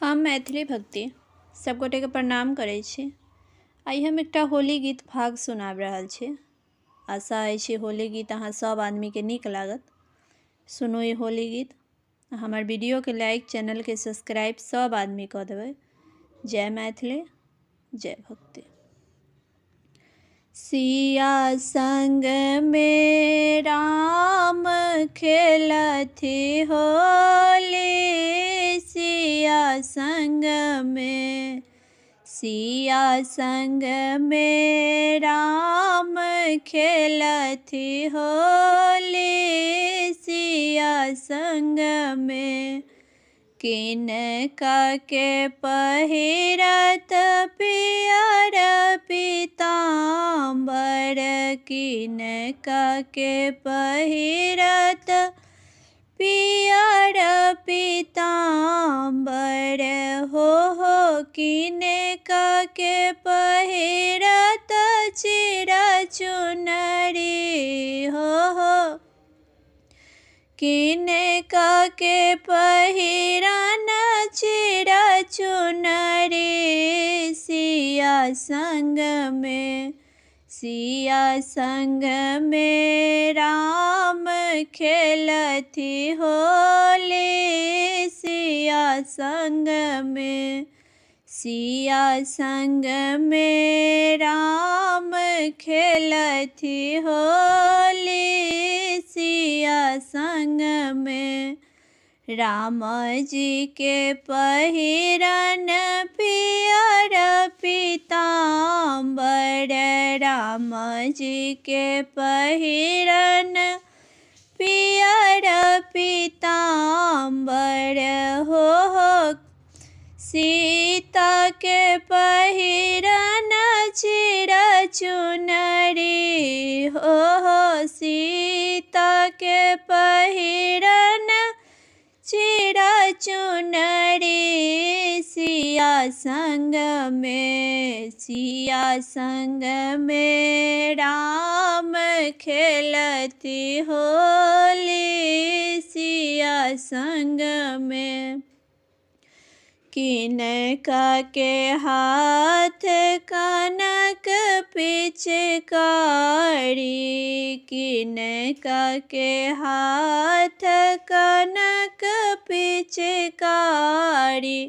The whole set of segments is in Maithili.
हम मैथिली भक्ति सभगोटेके प्रणाम करै छी। आइ हम एकटा होली गीत फाग सुनाबि रहल छी। आशा अछि होली गीत अहाँ सभ आदमीके नीक लागत। सुनू ई होली गीत। हमर वीडियोके लाइक, चैनलके सब्सक्राइब सभ आदमी कऽ देबै। जय मैथिली, जय भक्ति। सिया संग में राम खेलथि होली, सिया संग में, सिया संग में राम खेलथि होली, सिया संग में। किनका के पहिरत पियर पीताम्बर, किनका के पहिरत पियर पीताम्बर, हो हो किनका के पहिरत चिर चुनरी, हो हो किनका के पहिरन चिर चुनरी, सिया संग में, सिया संग में राम खेलथि होली, सिया संग में, सिया संग में राम खेलथि होली, सिया संग में। राम जी के पहिरन पियर पीताम्बर, राम जी के पहिरन पियर पीताम्बर, हो हो सीता के पहिरन चिर चुनरी, हो हो सीता के पहिरन चिर चुनरी, सिया संग में, सिया संग में राम खेलती होली, सिया संग में। किनका के हाथ कनक पिचकारी, किनका के हाथ कनक पिचकारी,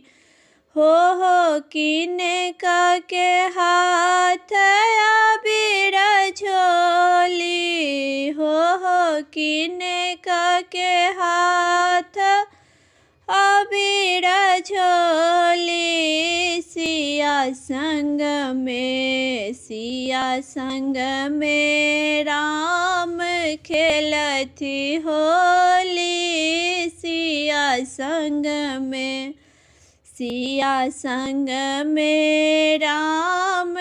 हो हो किनका के हाथ अबीर झोली, हो हो किनका के हाथ अबीर झोली, सिया संग में, सिया संग में राम खेलथि होली, सिया संग में, सिया संग में राम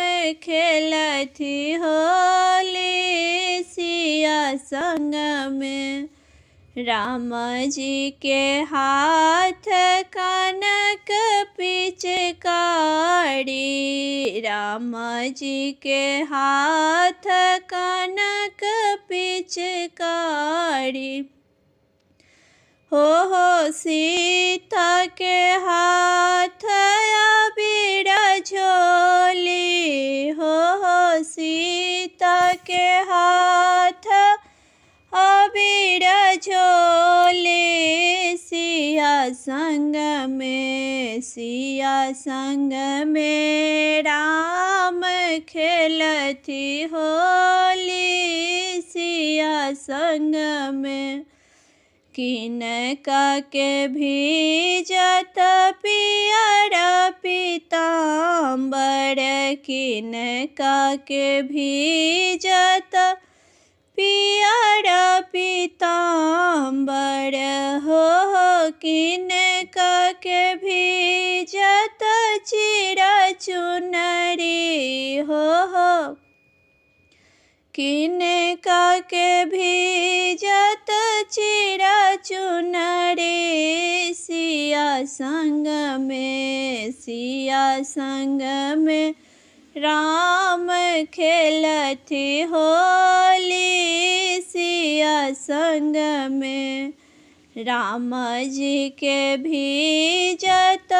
खेलथि होली, सिया संग में। राम जी के हाथ कनक पिचकारी, राम जी के हाथ कनक पिचकारी, हो हो सीता के हाथ अबीर झोली, हो हो सीता के हाथ अबीर झोली, सिया संग में, सिया संग में राम खेलथि होली, सिया संग में। किनका के भीजत पियर पीताम्बर, किनका के भीजत पियर पीताम्बर, हो हो किनका के भीजत चिर चुनरी, हो हो किनका के भीजत चिर चुनरी, सिया संग में, सिया संग में राम खेलथि होली, सिया संग में। राम जी के भीजत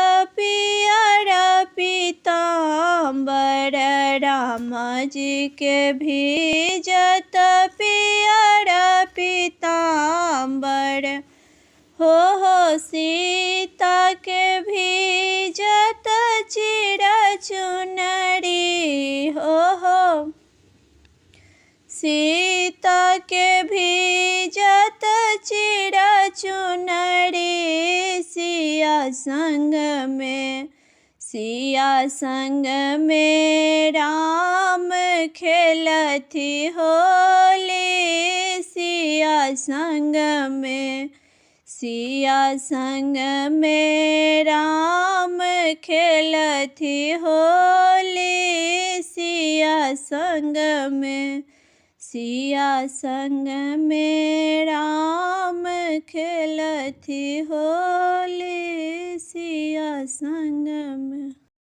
राम जी के भीजत पियर पीताम्बर, हो हो सीता के भीजत चिर चुनरी, हो हो सीता के भीजत चिर चुनरी, सिया संग में, सिया संग में राम खेलथि होली, सिया संग में, सिया संग में राम खेलथि होली, सिया संग में, सिया संग में राम खेलथि होली, सिया संग में।